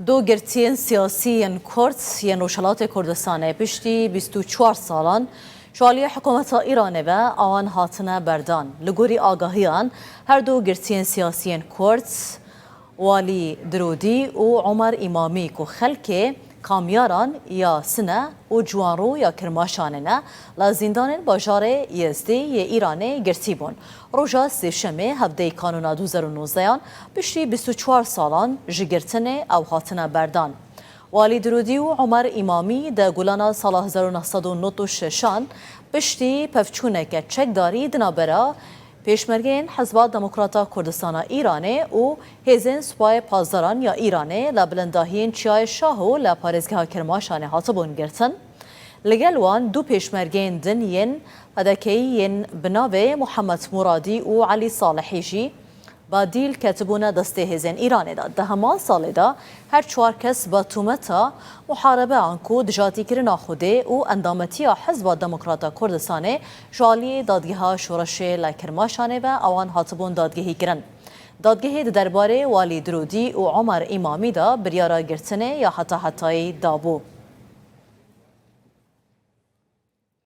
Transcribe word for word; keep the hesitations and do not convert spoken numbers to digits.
Du girtiyên siyasî yên Kurd yên Rojhelatê Kurdistanê piştî bîst û çar salan ji aliyê hikûmeta Îranê ve awan hatine berdan. Li gorî agahiyan, her du girtiyên siyasî yên Kurd, Walî Dirûdî û Omer Îmamî ku xelkê Kamyaran ya Sine û Ciwanrû ya Kirmaşanê ne, li zîndanên bajarê Yezdî yê Îranê girtî bûn. Roja Sêşemê, hevdeyê Kanûna du hezar û nozdeyan, piştî bîst û çar salan ji girtinê ew hatine berdan. Walî Dirûdî û Omer Îmamî di Gulana sala hezar û neh sed û nod û şeşan piştî pevçûneke çekdarî di navbera pêşmergeyên Hizba Demokrata Kurdistana Îranê û hêzên Supayê Pasdaran ya Îranê li bilindahiyên Çiyayê Şaho li parêzgeha Kirmaşanê hatibûn girtin. Li gel wan du pêşmergeyên din yên P D K'yî yên bi navê Muhammed Muradî û Elî Salihî jî badîl ketibûne destê hêzên Îranê de. Di heman salê de her çar kes bi tometa muharebe anku dijatîkirina Xwedê û endametiya Hizba Demokrata Kurdistanê ji aliyê Dadgeha Şoreşê li Kirmaşanê ve awan hatibûn dadgehîkirin. Dadgehê di derbarê Walî Dirûdî û Omer Îmamî de biryara girtinê ya heta hetayî dabû.